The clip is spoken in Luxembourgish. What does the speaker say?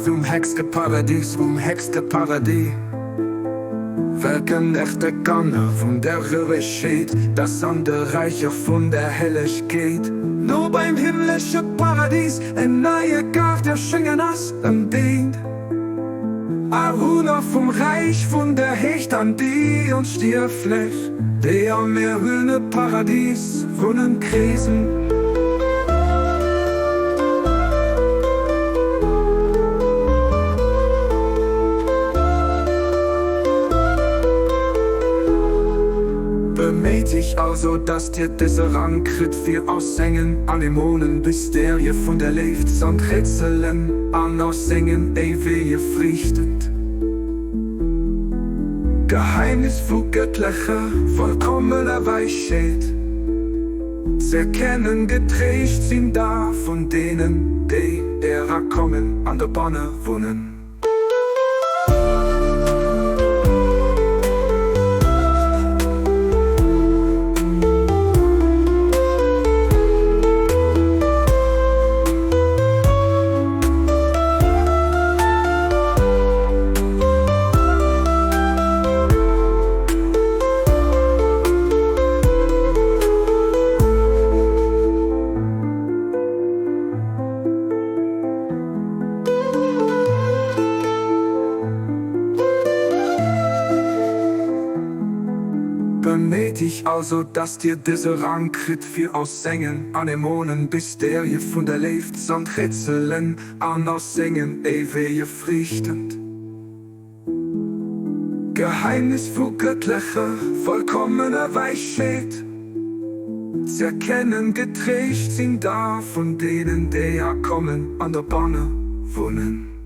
Um héchste Paradis, um héchste Paradis. Welken echte Kanner vun der Rouegheet, Dass an de Räicher vun der Hellegkeet. No beim himmlesche Paradis en neie Gaart erschéngen ass, ëm deen Awunner vum Räich vun der Héicht an déi Onstierflech, déi am erhöhne Paradis wunnen, kreesen. Beméit iech also, dass dir dëse Rang kritt, fir aus sengen Anemonen Mysterie vun der Léift z'enträtselen an aus sengen éiwege Friichten d'Geheimnis vu gëttlecher vollkommener Wäisheet z'erkennen. Getréischt sinn da vun deenen, déi erakommen an dobanne wunnen. Beméit iech also, dass dir dëse Rang kritt, fir aus sengen Anemonen Mysterie vun der Léift z'enträtselen an aus sengen éiwege Friichten d'Geheimnis vu gëttlecher vollkommener Wäisheet z'erkennen. Getréischt sinn da vun deenen, déi akommen an dobanne wunnen.